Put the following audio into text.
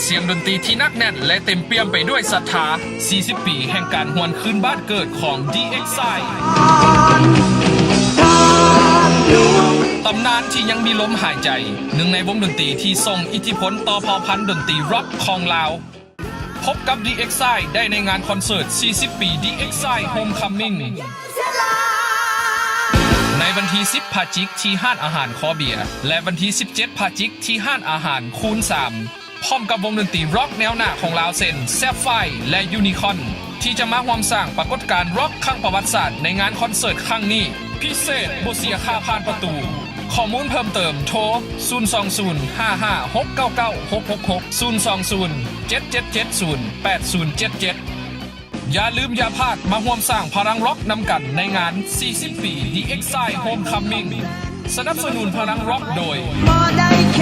ສຽງດົນຕີທີ່ໜັກແໜ້ນ ແລະ ເຕັມປ່ຽມໄປດ້ວຍສັດທາ. ສີ່ສິບປີແຫ່ງການຫວນຄືນບ້ານເກີດຂອງ DXI. ຕຳນານທີ່ຍັງມີລົມຫາຍໃຈ, ໜຶ່ງໃນວົງດົນຕີທີ່ສົ່ງອິດທິພົນຕໍ່ເຜົ່າພັນດົນຕີຣັອກຂອງລາວ. ພົບກັບ DXI ໄດ້ໃນງານຄອນເສີດ ສີ່ສິບປີ DXI Homecoming ໃນວັນທີ ສິບ ພະຈິກ ທີ່ຮ້ານອາຫານຄໍເບຍ ແລະ ວັນທີ ສິບເຈັດ ພະຈິກ ທີ່ຮ້ານອາຫານຄູນ ສາມ ພ້ອມກັບວົງດົນຕີຣັອກແນວໜ້າຂອງລາວເຊັ່ນ Sapphire ແລະ Unicorn ທີ່ຈະມາຮ່ວມສ້າງປາກົດການຣັອກຄັ້ງປະຫວັດສາດໃນງານຄອນເສີດຄັ້ງນີ້. ພິເສດ ບໍ່ເສຍຄ່າຜ່ານປະຕູ. ຂໍ້ມູນເພີ່ມເຕີມ ໂທ ສູນສອງສູນ ຫ້າຫ້າຫົກເກົ້າເກົ້າຫົກຫົກຫົກ ສູນສອງສູນ ເຈັດເຈັດເຈັດສູນ ແປດສູນເຈັດເຈັດ. ຢ່າລືມຢ່າພາດ ມາຮ່ວມສ້າງພະລັງຣັອກນຳກັນໃນງານ ສີ່ສິບປີ DXI Homecoming. ສະໜັບສະໜູນພະລັງຣັອກໂດຍ ບໍ່ໄດ້ເຄ